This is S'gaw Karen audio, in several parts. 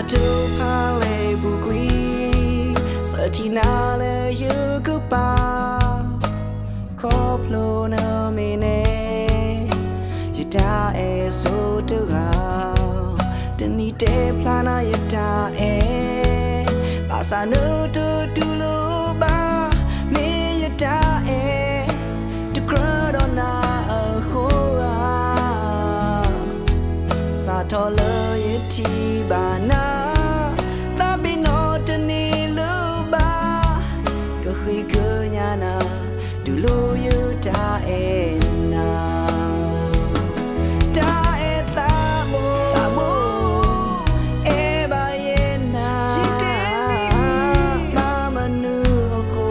တၢ်ဖးလဲၢ်ပူၤကွံာ်, စၢထံနၤလၢယကပၤ, ခီဖျိနမ့ၢ်နဲ, ယတၢ်အဲၣ်ဆိးတဂၤ, တနံၤတဲဖျါနၤယတၢ်အဲၣ်, ဘၣ်ဆၣ်နတတူၢ်လိာ်ဘၣ်, မ့ၢ်ယတၢ်အဲၣ် တကြၢးဒီးနၤအဃိဧါ. စးထီၣ်လၢယထံၣ်ဘၣ်နၤ, သးပ့ၤနီၣ်တန့ၢ်လၢၤဘၣ်, ကဃ့ကညးနၤ, တူၢ်လိာ်ယတၢ်အဲၣ်နၤ. တၢ်အဲၣ်သးဘိ, သးဘိ, အဲၣ်ဘၣ်ယဲနၤ, ယတဲလံ, ဘၣ်မနုၤအဃိ,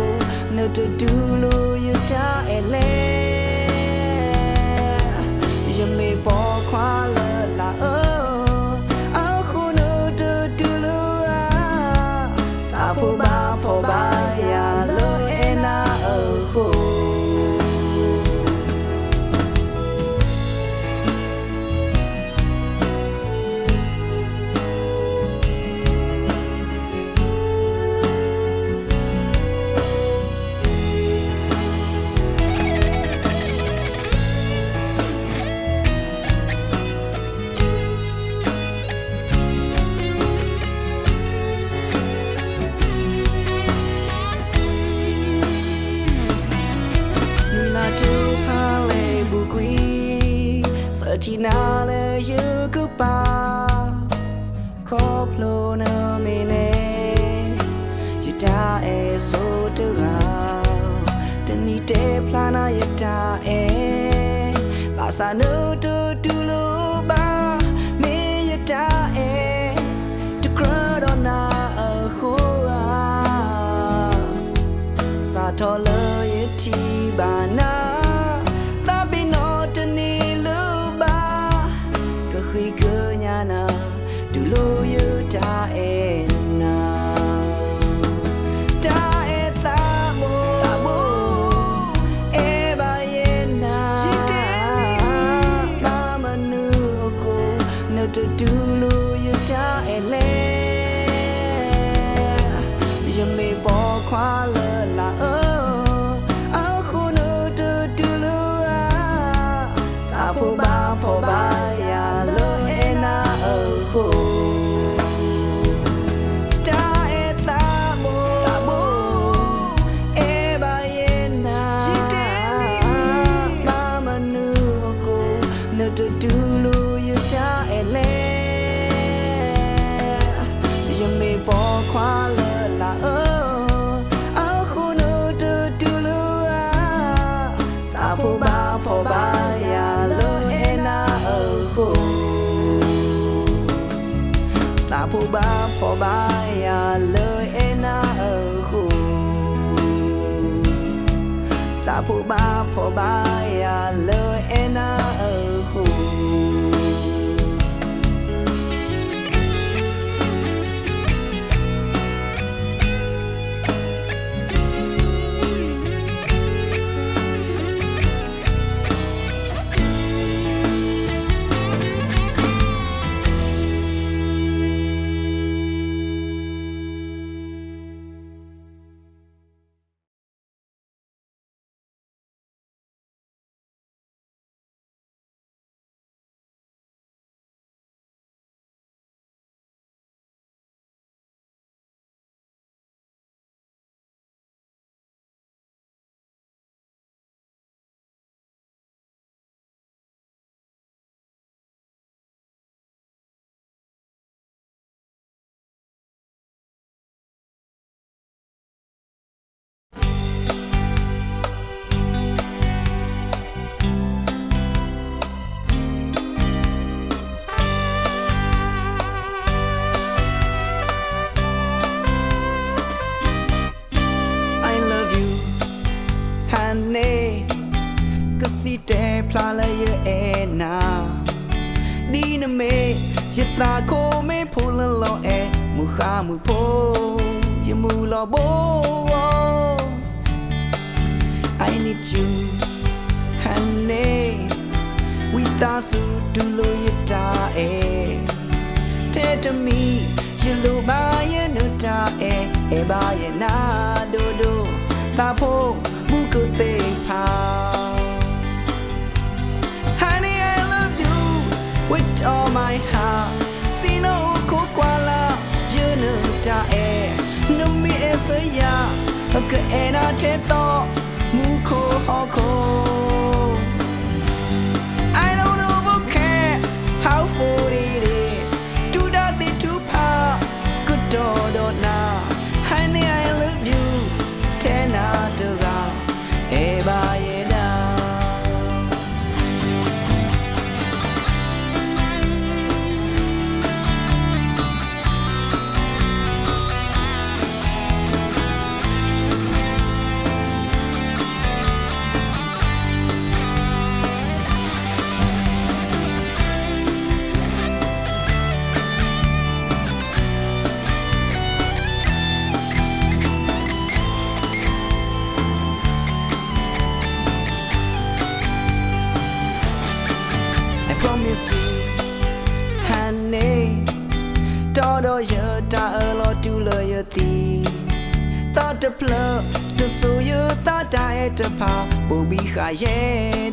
နတတူၢ်လိာ်ယတၢ်အဲၣ်လဲၣ်. ယမ့ၢ်ပိာ်ခွါလၢလာ်အၢ, အဃိနတတူၢ်လိာ်ဧါ. သးဖိဘၣ်ဖှီၣ်ဘၣ်ယာ်လၢအဲၣ်နၤအဃိ နံၤလၢတၢ်ဖးလဲၢ်ပူၤကွံာ်, စၢထံနၤလၢယကပၤ, ခီဖျိနမ့ၢ်နဲ, ယတၢ်အဲၣ်ဆိးတဂၤ, တနံၤတဲဖျါနၤယတၢ်အဲၣ်, ဘၣ်ဆၣ်နတတူၢ်လိာ်ဘၣ်, မ့ၢ်ယတၢ်အဲၣ် တကြၢးဒီးနၤအဃိဧါ. စးထီၣ်လၢယထံၣ်ဘၣ်နၤ, သးပ့ၤနီၣ်တန့ၢ်လၢၤဘၣ်, ကဃ့ကညးနၤ, တူၢ်လိာ်ယတၢ်အဲၣ်နၤ. တၢ်အဲၣ်သးဘိ, သးဘိ, အဲၣ်ဘၣ်ယဲနၤ, ယတဲလံ, ဘၣ်မနုၤအဃိ, နတတူၢ်လိာ်ယတၢ်အဲၣ်လဲၣ်. ယမ့ၢ်ပိာ်ခွါလၢလာ်အၢ, အဃိနတတူၢ်လိာ်ဧါ. သးဖိဘၣ်ဖှီၣ်ဘၣ်ယာ်လၢအဲၣ်နၤအဃိ, တၢ်အဲၣ်သးဘိ, သးဘိ, အဲၣ်ဘၣ်ယဲနၤ, ယတဲလံ, ဘၣ်မနုၤအဃိ, နတတူၢ်လိာ်ယတၢ်အဲၣ်လဲၣ်. ယမ့ၢ်ပိာ်ခွါလၢလာ်အၢ, အဃိနတတူၢ်လိာ်ဧါ. သးဖိဘၣ်ဖှီၣ်ဘၣ်ယာ်လၢအဲၣ်နၤအဃိ, သးဖိဘၣ်ဖှီၣ်ဘၣ်ယာ်လၢအဲၣ်နၤအဃိ, သးဖိဘၣ်ဖှီၣ်ဘၣ်ယာ်လၢအဲၣ်နၤအဃိ. I love you, honey, ကစံးတဲဖျါလၢယအဲၣ်နၤ, ဒ်နမ့ၢ်ယသးခိၣ်မ့ၢ်ဖိလၢလီၤအဲၣ်, မုၢ်ဃါမုၢ်ဖိ ယမုၢ်လီၤဘိအီၤ. I need you, honey, ဝံသးစူၤတူၢ်လိာ်ယတၢ်အဲၣ်, ထဲတမံၤယ တလိၣ်ဘၣ်ယဲနတၢ်အဲၣ်, အဲၣ်ဘၣ်ယဲနၤဒိၣ်ဒိၣ်, သးဖိမုၣ်ကသ့ၣ်တဖၣ်. Honey, I love you with all my heart. စံးနီၤအိၣ်ခိးကွၢ်လၢ် ယဲနတၢ်အဲၣ်, နမ့ၢ်အဲၣ်စ့ၢ်ယၤ ကအဲၣ်နၤထဲသိး မူခိၣ်ဟီၣ်ခိၣ်. I don't overcare how far it is. တူၢ်တၢ်သ့ၣ်ထုကဖၣ် ကတီၢ်ဒီးနၤ, Honey, I love you ထဲနၤတဂၤ, အဲၣ်ဘၣ်ယဲဒၣ်. I promise you, honey, တီဒီးယတၢ်အၢၣ်လီၤတုၤလၢယသံ, သီတဖျၢၣ် တစိၤယသးတၢ်အဲၣ်တဖၣ် ဘိၣ်ဘံဃာ်ယဲ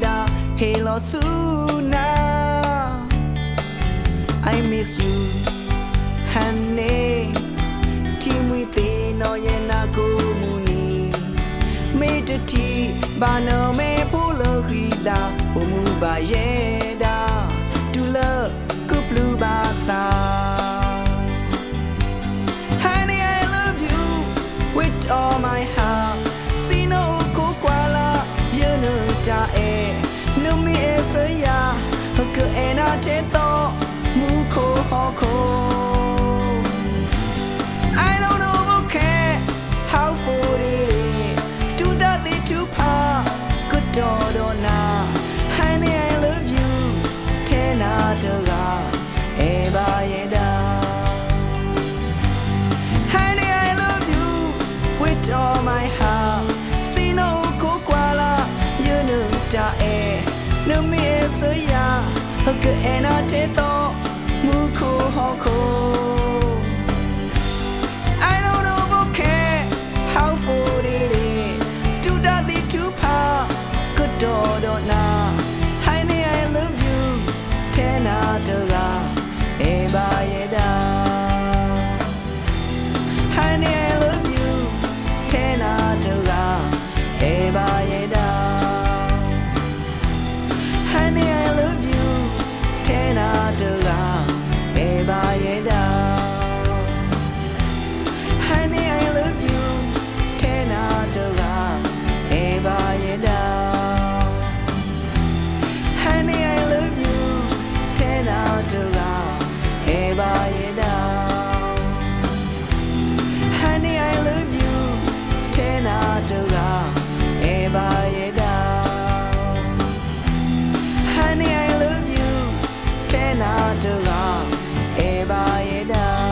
ဒၣ် ဟ့ၣ်လီၤဆူနၤ. I miss you, honey, ထံမှံသ့ၣ်နီၣ်ယဲနၤကိးမုၢ်နံၤ, မ့ၢ်တထံၣ်ဘၣ်နမ့ၢ်ဖိလၢဃံလၤ, အိၣ်မူဘၣ်ယဲဒၣ် တုၤလၢကပျုၢ်ဘၣ်သး. Honey, I love you with all my heart. စံးနီၤအိၣ်ခိးကွၢ်လၢ် ယဲနတၢ်အဲၣ်, နမ့ၢ်အဲၣ်စ့ၢ်ယၤ ကအဲၣ်နၤထဲသိး မူခိၣ်ဟီၣ်ခိၣ်. I don't overcare how far it is. တူၢ်တၢ်သ့ၣ်ထုကဖၣ် ကတီၢ်ဒီးနၤ, Honey, I love you ထဲနၤတဂၤ, အဲၣ်ဘၣ်ယဲဒၣ်. Honey, I love you with all my heart. စံးနီၤအိၣ်ခိးကွၢ်လၢ် ယဲနတၢ်အဲၣ်, နမ့ၢ်အဲၣ်စ့ၢ်ယၤ ကအဲၣ်နၤထဲသိး မူခိၣ်ဟီၣ်ခိၣ်. I don't overcare how far it is. တူၢ်တၢ်သ့ၣ်ထုကဖၣ် ကတီၢ်ဒီးနၤ, Honey, I love you ထဲနၤတဂၤ, အဲၣ်ဘၣ်ယဲဒၣ်. Honey, I love you ထဲနၤတဂၤ, အဲၣ်ဘၣ်ယဲဒၣ်. Honey, I love you ထဲနၤတဂၤ, အဲၣ်ဘၣ်ယဲဒၣ်. Honey, I love you ထဲနၤတဂၤ, အဲၣ်ဘၣ်ယဲဒၣ်. Honey, I love you ထဲနၤတဂၤ, အဲၣ်ဘၣ်ယဲဒၣ်. Honey, I love you ထဲနၤတဂၤ, အဲၣ်ဘၣ်ယဲဒၣ်. Honey, I love you ထဲနၤတဂၤ, အဲၣ်ဘၣ်ယဲဒၣ်.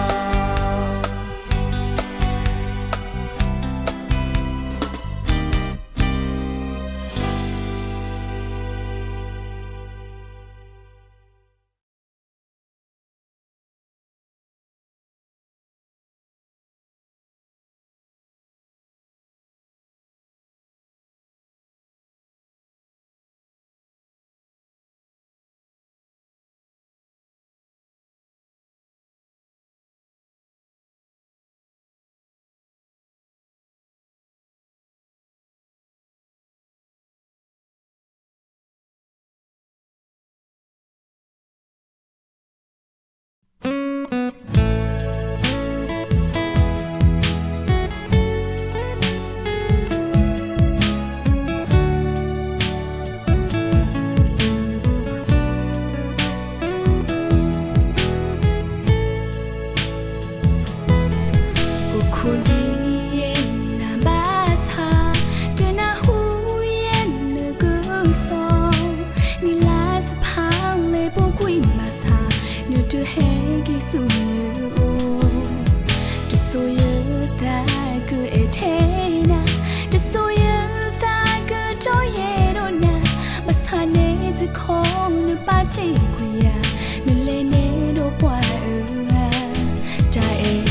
အိၣ်ခိးဒံးယဲနၤဘၣ်ဆၣ်, တနၢ်ဟူယဲနကစီၣ်, နံၣ်လါတဖၣ်လဲၤပူၤကွံာ်မးဆၣ်, နတဟဲက့ၤဆူယအိၣ်. တစိၤယသးကအဲၣ်ထဲနၤ, တစိၤယသးကတီၢ်ယဲၢ်ဒီးနၤ, ဘၣ်ဆၣ်န့ၣ်တခီနပာ်တ့ၢ်ကွံာ်ယၤ, နလဲၤန့ၣ်ဒီးပှၤအၢဧါ, တၢ်အဲၣ်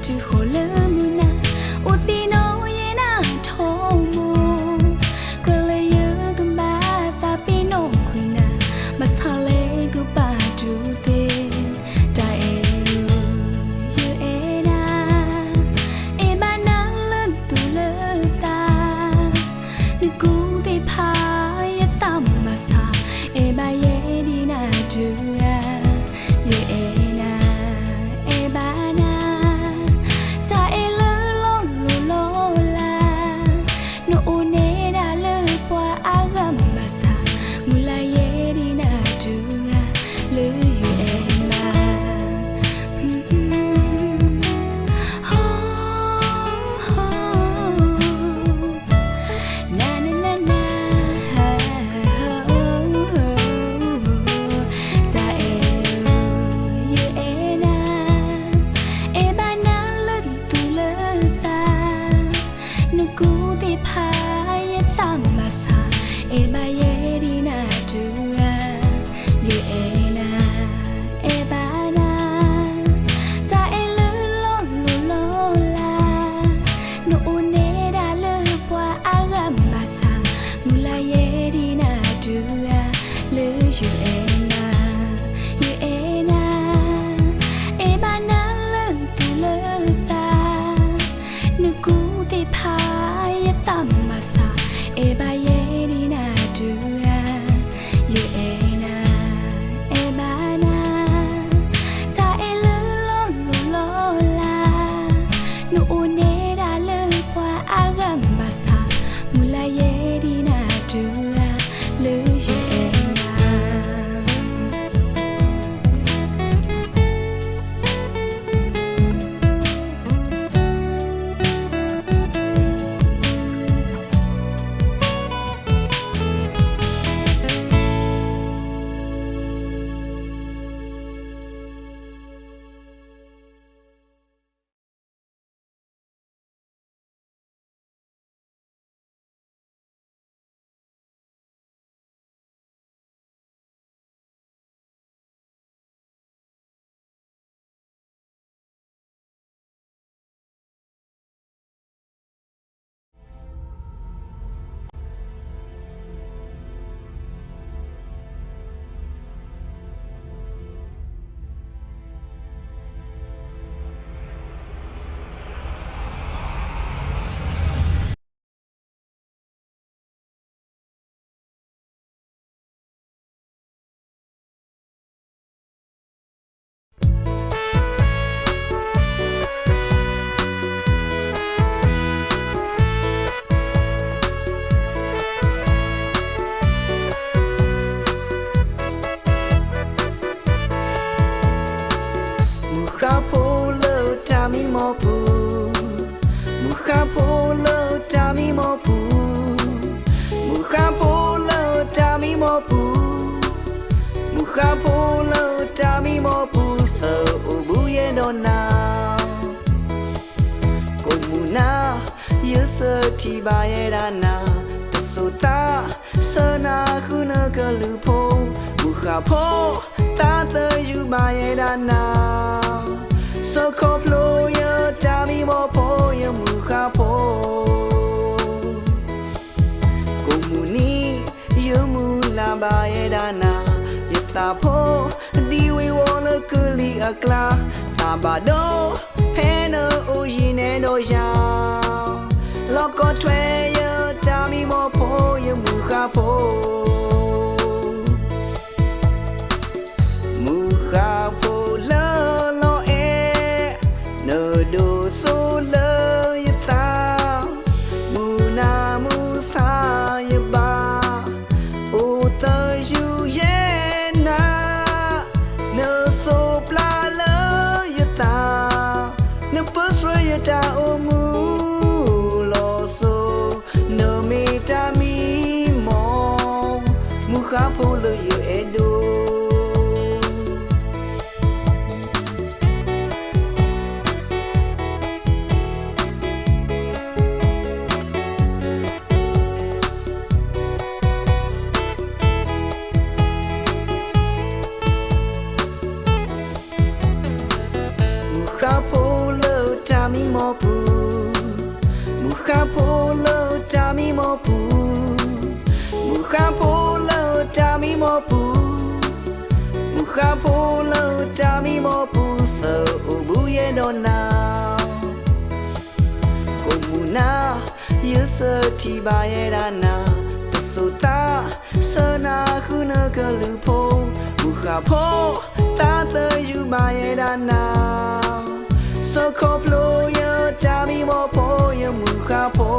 တုၤဃီၤလၢမုၢ်နၤ, အိၣ်သ့ၣ်နီၣ်ယဲနၤထီဘိ, ကြၢးလၢယကဘၣ်သးပ့ၤနီၣ်ကွံာ်နၤ, ဘၣ်ဆၣ်လၢကပာ်တူၢ်သ့, တၢ်အဲၣ်ဧၢ, ယအဲၣ်နၤ, အဲၣ်ဘၣ်နၤလၢသူၣ်လၢသး, နကူၣ်သ့ၣ်ဖးယသးမၤစၢ်, အဲၣ်ဘၣ်ယဲဒ်နၤတုၤဧါ, ယအဲၣ်နၤ, အဲၣ်ဘၣ်နၤ, တၢ်အဲၣ်လၢလီၤလိၢ်လီၤလး, နအိၣ်နဲဒၣ်လၢပှၤအါဂၤမၤစၢ်, မုၢ်လၢ်ယဲဒ်နၤတုၤဧါ, လၢယအဲၣ်နၤ နနနန, တၢ်အဲၣ်ဧၢ, ယအဲၣ်နၤ, အဲၣ်ဘၣ်နၤလၢသူၣ်လၢသး, နကူၣ်သ့ၣ်ဖးယသးမၤစၢ်, အဲၣ်ဘၣ်ယဲဒ်နၤတုၤဧါ, ယအဲၣ်နၤ, အဲၣ်ဘၣ်နၤ, တၢ်အဲၣ်လၢလီၤလိၢ်လီၤလး, နအိၣ်နဲဒၣ်လၢပှၤအါဂၤမၤစၢ်, မုၢ်လၢ်ယဲဒ်နၤတုၤဧါ, လၢယအဲၣ်နၤ, ယအဲၣ်နၤ, အဲၣ်ဘၣ်နၤလၢသူၣ်လၢသး, နကူၣ်သ့ၣ်ဖးယသးမၤစၢ်, အဲၣ်ဘၣ်ယဲဒ်နၤတုၤဧါ, ယအဲၣ်နၤ, အဲၣ်ဘၣ်နၤ, တၢ်အဲၣ်လၢလီၤလိၢ်လီၤလး, နအိၣ်နဲဒၣ်လၢပှၤအါဂၤမၤစၢ်, မုၢ်လၢ်ယဲဒ်နၤတုၤဧါ, လၢယအဲၣ်နၤ မုၢ်ဃါဖိလၢတၢ်မံမီၢ်ပူၤ, မုၢ်ဃါဖိလၢတၢ်မံမီၢ်ပူၤ, မုၢ်ဃါဖိလၢတၢ်မံမီၢ်ပူၤ, မုၢ်ဃါဖိလၢတၢ်မံမီၢ်ပူၤ စၢအိၣ်ဘူးယဲဒီးနၤ ကိးမုၢ်နၤ, ယစၢထံၣ်ဘၣ်ယဲဒၣ်နၤ, တစိၤသး, ဆၢနၤဃုနကလုၢ်ဖိ, မုၢ်ဃါဖိ, သးသယုၢ်ဘၣ်ယဲဒၣ်နၤ, စၢခီဖျိယတၢ်မံမီၢ်ဖိ ယမုၢ်ဃါဖိ ကိးမုၢ်နံၤ, ယမုၢ်လၢ်ဘၣ်ယဲဒၣ်နၤ, ယသးဖိ, ဒ်ဝ့ၤဝီၤလၢကလံၤအကျါ, သးဘၣ်ဒိ, ဖဲနအိၣ်ယံၤနဲဒီးယၤ, လီၢ်ကီၢ်ထွဲယတၢ်မံမီၢ်ဖိ ယမုၢ်ဃါဖိ မုၢ်ဃါဖိလၢလီၤအဲၣ်, နဒိးစိလၢယသး, မုၢ်နၤမုၢ်ဆါယဘၣ်, အိၣ်သယုၢ်ယဲနၤ, နစိးပျၢ်လၢယသး, နပၢဆှၢယတၢ်အိၣ်မူ, လီၤစိ နမ့ၢ်တၢ်မံမီၢ်, မုၢ်ဃါဖိလၢယအဲၣ်ဒိး. မုၢ်ဃါဖိလၢတၢ် နၤ ကိးမုၢ်နၤ ယဆၢထံၣ်ဘၣ်ယဲဒၣ်နၤ, တစိၤသး ဆၢနၤဃုနကလုၢ်ဖိ, မုၢ်ဃါဖိ သးသယုၢ်ဘၣ်ယဲဒၣ်နၤ, စၢခီဖျိယတၢ်မံမီၢ်ဖိ ယမုၢ်ဃါဖိ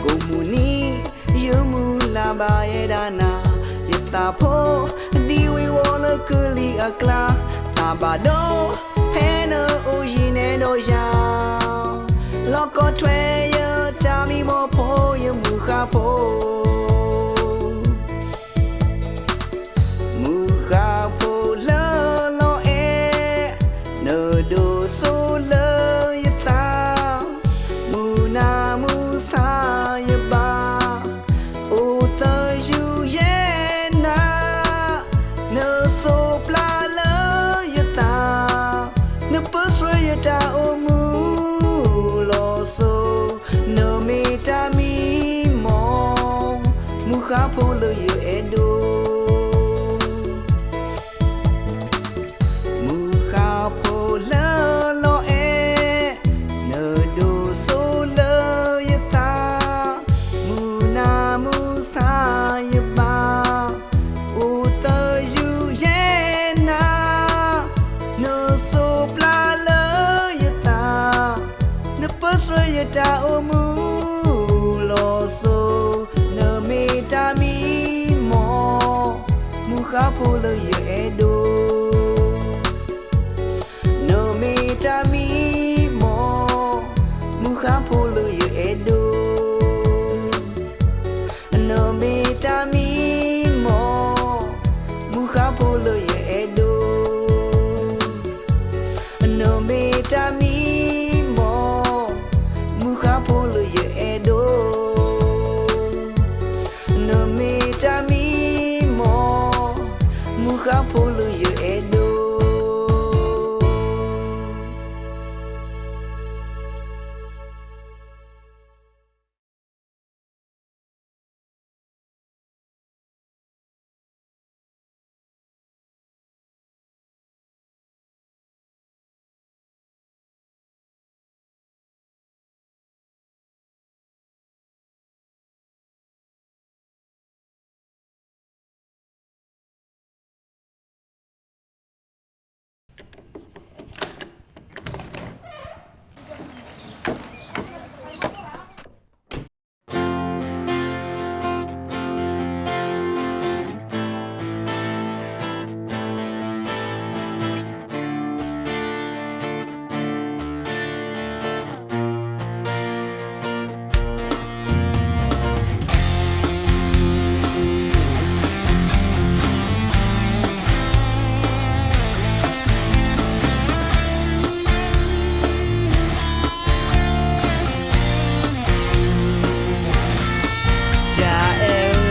ကိးမုၢ်နံၤ ယမုၢ်လၢ်ဘၣ်ယဲဒၣ်နၤ, ယသးဖိ ဒံဝ့ၤဝီၤလၢကလံၤအကျါ, သးဘၣ်ဒိ ဖဲနအိၣ်ယံၤနဲဒီးယၤ, လီၢ်ကီၢ်ထွဲယတၢ်မံမီၢ်ဖိ ယမုၢ်ဃါဖိ မုၢ်ဃါဖိလၢလီၤအဲၣ်, နဒိးစိလၢယသး, မုၢ်နၤမုၢ်ဆါယဘၣ်, အိၣ်သယုၢ်ယဲနၤ, နစိးပျၢ်လၢယသး, နပၢဆှၢယတၢ်အိၣ်မူ လီၤစိၤ နမ့ၢ်တၢ်မံမီၢ်, မုၢ်ဃါဖိလၢယအဲၣ်ဒိး, မုၢ်ဃါဖိလၢလီၤအဲၣ်, နဒိးစိလၢယသး, မုၢ်နၤမုၢ်ဆါယဘၣ်, အိၣ်သယုၢ်ယဲနၤ, နစိးပျၢ်လၢယသး, နပၢဆှၢယတၢ်အိၣ်မူ လီၤစိၤ နမ့ၢ်တၢ်မံမီၢ်, မုၢ်ဃါဖိလၢယအဲၣ်ဒိး, နမ့ၢ်တၢ်မံမီၢ်, မုၢ်ဃါဖိလၢယအဲၣ်ဒိး နမ့ၢ်တၢ်မံမီၢ်, မုၢ်ဃါဖိလၢယအဲၣ်ဒိး, နမ့ၢ်တၢ်မံမီၢ်, မုၢ်ဃါဖိလၢယအဲၣ်ဒိး, နမ့ၢ်တၢ်မံမီၢ်, မုၢ်ဃါဖိလၢယအဲၣ်ဒိး. တၢ်အဲၣ်ဧ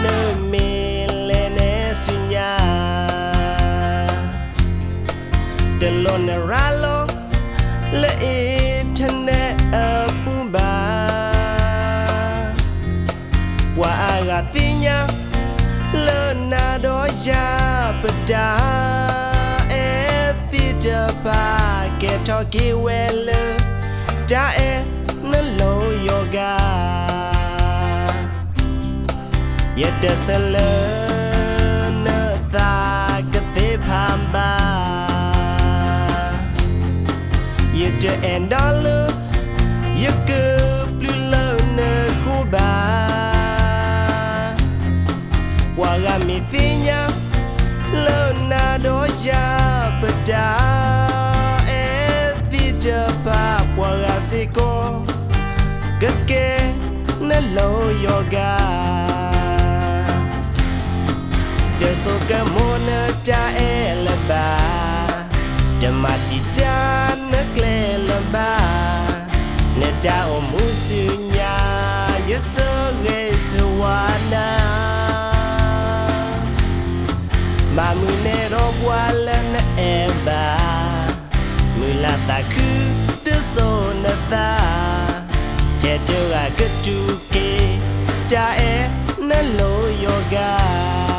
ၢ, နမ့ၢ်လဲၤနဲဆူညါ, တလိၣ်နရၤလီၤလၢ internet အပူၤဘၣ်. ပှၤအါဂၤသ့ၣ်ညါလၢနၤဒီးယၤ ပတၢ်အဲၣ်သ့ၣ်တဖၣ် ကဲထီၣ်က့ၤဝဲလၢ တၢ်အဲၣ်နလိၤယီၤဂာ်. ယတဆၢလၢနသးကသ့ဖးဘၣ်, ယတအဲၣ်ဒိးလၢ ယကပျုၤလၢနဃိဘၣ်. ပှၤဂၤမ့ၢ်သ့ၣ်ညါလၢနၤဒီးယၤ ပတၢ်အဲၣ်သ့ၣ်တဖၣ် ပှၤဂၤစ့ၢ်ကီး ကကဲနလိၤယီၤဂာ်. တစိကမိၣ်နတၢ်အဲၣ်လၢၤဘၣ်, တမၤတံာ်တာ်နကျဲလၢၤဘၣ်, နတၢ်အိၣ်မူဆူညါ ယဆၢဂ့ၤဆၢဝါနၤ. မၤမုာ်နဲၣ်ဒီးပှၤလၢနအဲၣ်ဘၣ်, မုာ်လၤသးခုတစိနသး, ထဲတဂၤကတူၢ်က့ၤ တၢ်အဲၣ်နလိၤယီၤဂာ်.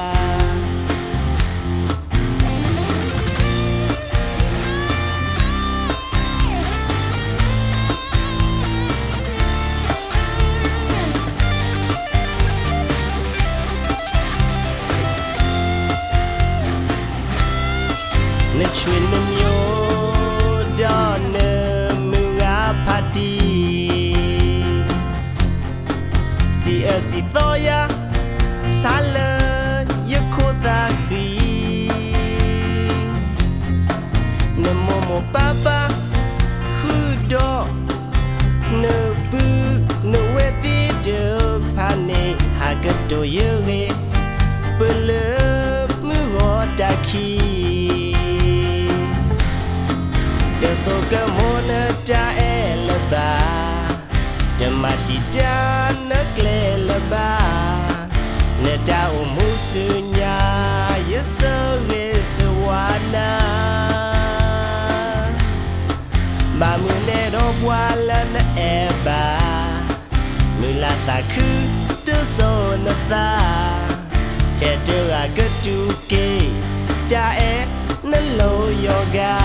နဆွေနမျိုး ဒီးနမုၢ်ဂၤဖးတံၢ် စံးအၢစံးသီယၤ ဆါလၢယခိၣ်သးဃံ နမိၢ်မိၢ်ပၢ်ပၢ် ဃုာ်ဒီး နပုၢ်နဝဲၢ်သ့ၣ်တဖၣ်န့ၣ် ဟးကတိၤယဂ့ၢ် ပလၢမုၢ်ဂီၤတၢ်ခံ တဆိကမိၣ်နတၢ်အဲၣ်လၢၤဘၣ်, တမၤတံာ်တာ်နကျဲလၢၤဘၣ်, နတၢ်အိၣ်မူဆူညါ ယဆၢဂ့ၤဆၢဝါနၤ ဘၣ်မနုၤလဲၣ်ဒီးပှၤလၢနအဲၣ်ဘၣ်, မုၢ်လၢ်သးခုတစိၤနသး, ထဲတဂၤကတူၢ်က့ၤ တၢ်အဲၣ်နလိၤယီၤဂၤ.